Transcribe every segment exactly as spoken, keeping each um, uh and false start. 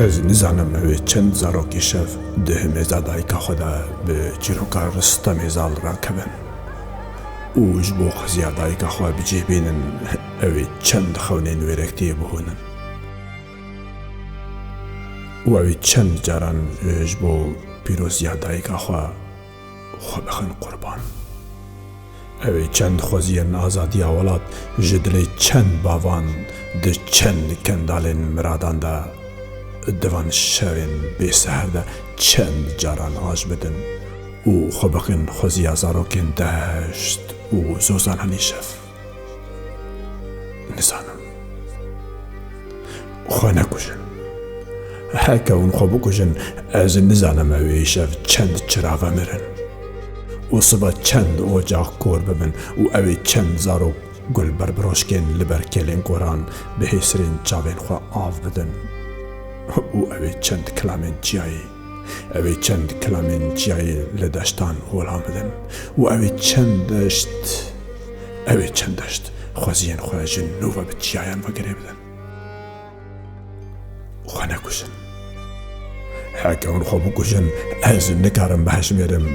Ez nizanim ew ê çend zarokê şev di himêza dayika xwe de bi çîroka Ristemê Zal rakevin û ji bo xweziya dayika xwe bi cih bînin, ew ê çend xewnên wêrektiyê bihûnin û ew ê çend caran ji bo pîroziya dayika xwe xwe bixin qurban. Ew ê çend xweziyên azadiya welat ji dilê çend bavan di çend kendalên miradan de di van şevên bêseher de çend caran aş bidin û xwe bixin xweziya zarokên deşt û zozananî şev. Nizanim. Xwe nekujin. Heke hûn xwe bikujin, ez nizanim ew ê şev çend çira vemirin û sibe çend ocax kor bibin û ew ê çend zarok gul berbiroşkên li ber kêlên koran bi hêsirên çavên xwe av bidin û ew ê çend kilamên çiyayê, ew ê çend kilamên çiyayê li deştan holan bidin û ew ê çend deşt, ew ê çend deşt xweziyên xwe ji nû ve bi çiyayan ve girê bidin. Xwe nekujin. Heke hûn xwe bikujin, ez nikarim bihejmêrim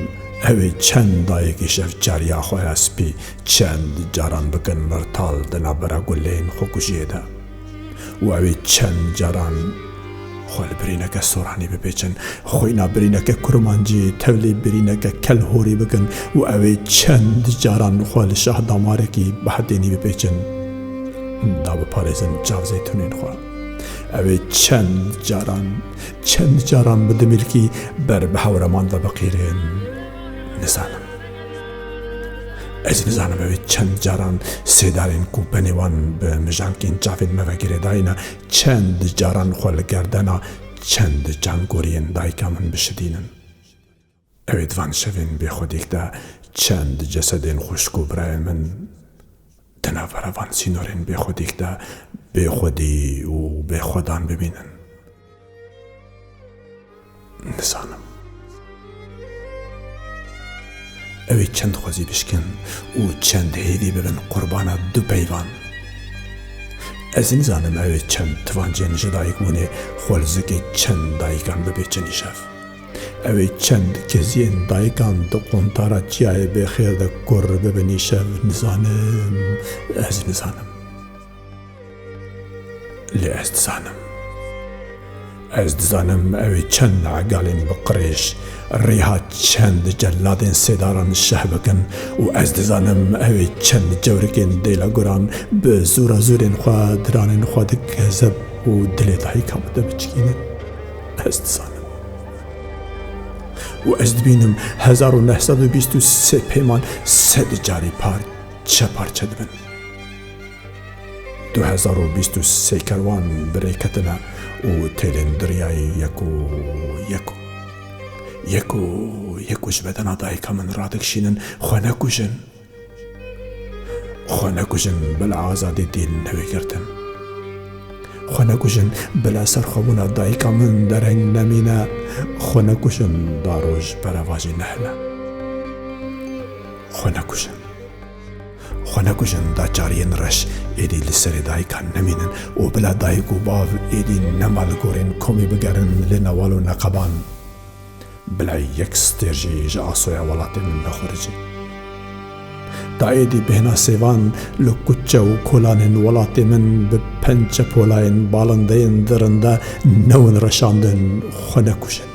ew ê çend dayikî şev çariya xwe ya spî çend caran bikin mirtal di navbera guleyên xwekujiyê de û ew ê çend caran xwe li birîneke soranî bipêçin, xwîna birîneke kurmancî tevlî birîneke kelhorî bikin û ew ê çend caran xwe li şah damarekî behdênî bipêçin. Da biparêzin çav zeytûnên xwe. Ew ê çend caran, çend caran bi dimilkî ber bi hewreman ve biqîrin. Nizanim. Ez nizanim ew ê çend caran sêdarên ku benê wan bi mijankên çavên me ve girêdayî ne, çend caran xwe li gerdena çend cangoriyên dayika min bişidînin. Ew ê di van şevên bêxwedîk de çend cesedên xwişk û birayên min di navbera van sînorên bêxwedîk de bêxwedî û bêxwedan bibînin. Nizanim. Ew ê çend xwezî bişkin û çend hêvî bibin qurbana du peyvan. Ez nizanim ew ê çend tivancên ji dayikbûnê xwe li zikê çend dayikan bibêçin îşev. Ew ê çend keziyên dayikan di quntara çiyayê bêxêr de kur bibin îşev, nizanim, ez nizanim. Lê ez dizanim. Ez dizanim ew ê çend egalên bi qirêj, rêha çend celadên sêdaran şeh bikin û ez dizanim ew ê çend cewrikên dêla guran bi zûra zûrên xwe diranên xwe di kezeb û dilê dayika min de biçikînin. Ez dizanim. Û ez dibînim hezar û neh sed û bîst û sê pêman sed carî parçe parçe dibin. Du hezar û bîst û sê kerwan bi rê ketine û têlên diryayî yek û yek û yek û yek û ji bedena dayika min radikişînin, xwe nekujin. Xwe nekujin, bila azadî dîl newê girtin. Xwe nekujin, bila serxwebûna dayika min dereng nemîne. Xwe nekujin, da roj bereva jî nehêle. Xwe nekujin. Xwe nekujin, da cariyên reş êdî li serê dayika nemînin û bila dayik û bav êdî nema li gorên komî bigerin li newal û neqeban. Bila yek stêr jî ji asoya welatê min nexuricî. Da êdî bêhna sêvan li kuçe û kolanên welatê min bi pençe polayên balindeyên dirinde newin reşandin, xwe nekujin.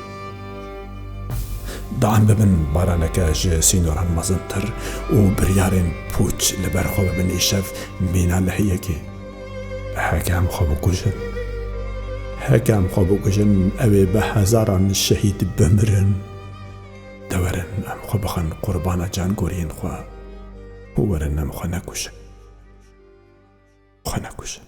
Da em bibin baraneke ji sînoran mezintir û biryarên pûç li ber xwe bibin îşev mîna lehiyekê. Heke em xwe bikujin, heke em xwe bikujin, ew ê bi hezaran şehîd bimirin. De werin em xwe bixin qurbana cangoriyên xwe û werin em xwe nekujin. Xwe nekujin.